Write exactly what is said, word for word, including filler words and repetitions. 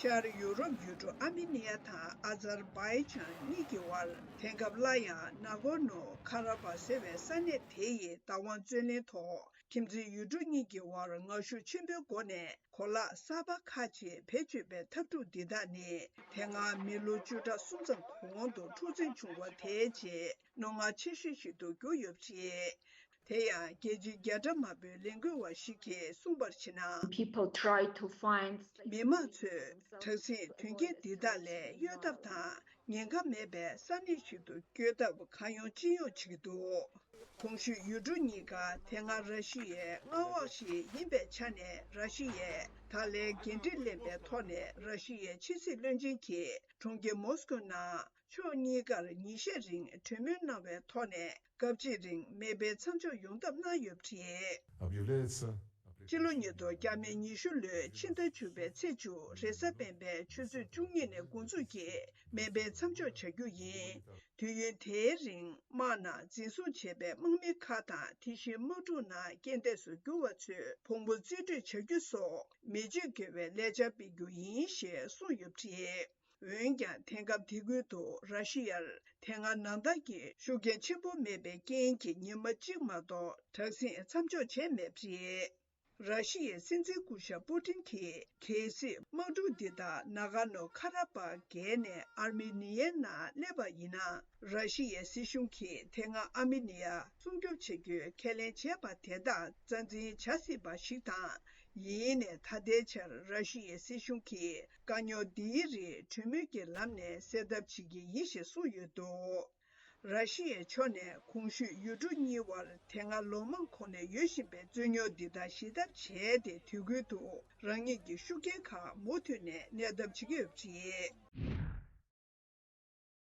ཤར་ཡུ་རོབ་ཡུལ་གྲུ་ཨར་མི་ནི་ཡ་དང་ཨ་ཛར་བྷའི་ཇན་གཉིས་ཀྱི་དབར་དེང་སྐབས་སླར་ཡང་ན་གོར་ནོ་ཁ་ར་བྷ་ཟེར་བའི་ས་གནས་དེ་ཡི་བདག་དབང་རྩོད་ལེན་ཐོག་ཁྱིམ་མཚེས་ཡུལ་གྲུ་གཉིས་ཀྱི་དབར་ངར་ཤུགས་ཆེན་པོའི་སྒོ་ནས་གོ་ལག་གསར་པ་ཁག་ཅིག་བེད་སྤྱོད་པའི་འཐབ་འཁྲུག་འདི་དག་ནི་དེ་སྔ་མི་ལོ་བཅུ་ཕྲག་གསུམ་ཙམ་གོང་དུ་འཁྲུག་འཛིང་བྱུང་བ་དེའི་རྗེས་རྣོ་ངར་ཆེ་ཤོས་ཤིག་ཏུ་གྱུར་ཡོད་པ་རེད། དེ་ཡང་རྒྱལ་སྤྱིའི་རྒྱལ་ཁྲིམས་དམར་པོའི་ལས་འགུལ་བ་ཞིག་གིས་གསུངས་པར་བྱས་ན། People try to find མི་མང་ཚོས་དྲག་ཟིང་དོན་རྐྱེན་འདི་དག་ལས་གཡོལ་ཐབས་དང་ཉེན་ཁ་མེད་པའི་ས་གནས་ཤིག་ཏུ་བསྐྱོད་ཐབས་གང་ཡོང་ཅི་ཡོང་བྱེད་ཀྱི་འདུག་གོང་ཞུས་ཡུལ་གྲུ་གཉིས་ཀ་དེ་སྔ་ར་ཤི་ཡའི་མངའ་འོག་ཞིག་ཡིན་པའི་ཆ་ནས། ར་ཤི་ཡས་ད་ལན་འགན་འཁྲི་ལེན་པའི་ཐོག་ནས་ར་ཤི་ཡའི་ཕྱི་སྲིད་བློན་ཆེན་གྱིས་གྲོང་ཁྱེར་མོ་སི་ཀོའི་ནང་ཕྱོགས་གཉིས་ཀར་ཉིན་ཤས་རིང་གྲོས་མོལ་གནང་བའི་ཐོག་ནས་སྐབས་གཅིག་རིང་མེ་འཕེན་མཚམས་འཇོག་ཡོང་ཐབས་གནང་ཡོད་པ་རེད། སྤྱི་ལོ་ཉིས་སྟོང་བརྒྱ་མེད་ཉི་ཤུ་ལོའི་ཕྱི་ཟླ་བཅུ་པའི་ཚེས་བཅུ་རེས་གཟའ་སྤེན་པའི་ཆུ་ཚོད་བཅུ་གཉིས་ནས་འགོ་འཛུགས་ཀྱིས་མེ་འཕེན་མཚམས་འཇོག་བྱ་རྒྱུ་ཡིན། དུས་ཡུན་དེའི་རིང་དམག་ནང་འཛིན་བཟུང་བྱས་པའི་དམག་མི་ཁག་དང་དེ་བཞིན་དམག་འཁྲུག་ནང་རྐྱེན་འདས་སུ་གྱུར་བ་ཚོའི་ཕུང་པོ་རྩིས་སྤྲོད་བྱ་རྒྱུ་སོགས་མི་སྤྱོད་དགེ་བའི་ལས་འཆར་སྤེལ་རྒྱུ་ཡིན་ཞེས་གསུངས་ཡོད་པ་རེད། འོན་ཀྱང་དེང་སྐབས་དེ་ཁུལ་དུ་ར་ཤི་ཡར་དེ་སྔ་ནང་ལྟར་གྱི་ཤུགས་རྐྱེན་ཆེན་པོ་མེད་པའི་རྐྱེན་གྱིས་ཉི་མ་གཅིག་མ་གཏོགས་དྲག་ཟིང་མཚམས་འཇོག་བྱས་མེད་པ་རེད། ར་ཤི་ཡའི་སྲིད་འཛིན་སྐུ་ཞབས་པུ་ཏིན་གྱིས་གལ་སྲིད་དམག་འཁྲུག་འདི་དག་ན་ག་ནོ་ཁ་ར་པ་བརྒལ་ནས་ཨར་མི་ནི་ཡའི་ནང་སླེབས་པ་ཡིན་ན། ར་ཤི་ཡའི་སྲིད་གཞུང་གིས་དེ་སྔ་ཨར་མི་ནི་ཡ་སྲུང་སྐྱོབ་བྱ་རྒྱུའི་ཁས་ལེན་བྱས་པ་དེ་དག་རྩ་འཛིན་བྱ་སྲིད་པ་ཞིག་དང་། ཡིན་ནའི་ད་ལྟའི་ཆར་ར་ཤི་ཡའི་སྲིད་གཞུང་གིས་དཀའ་རྙོག་འདིའི་རིགས་གྲོས་མོལ་གྱི་ལམ་ནས་སེལ་ཐབས་བྱེད་ཀྱི་ཡིན་ཞེས་གསུངས་ཡོད་འདུག་ར་ཤི་ཡའི་ཕྱོགས་ནས་གོང་ཞུས་ཡུལ་གྲུ་གཉིས་དབར་དེ་སྔ་ལོ་མང་གོང་ནས་ཡོད་བཞིན་པའི་རྩོད་རྙོག་འདི་དག་ཞི་ཐབས་བྱས་ཏེ། དེ་ཁུལ་དུ་རང་ཉིད་ཀྱི་ཤུགས་རྐྱེན་ཁག་མུ་མཐུད་ནས་གནས་ཐབས་བྱེད་ཀྱི་ཡོད་པ་རེད།